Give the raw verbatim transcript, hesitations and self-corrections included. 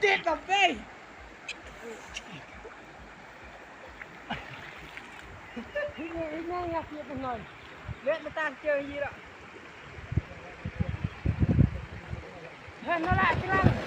Dit la bei. Ini ini ya ki penoi. Lihat mata kecil hira. Hei, nolak kilang.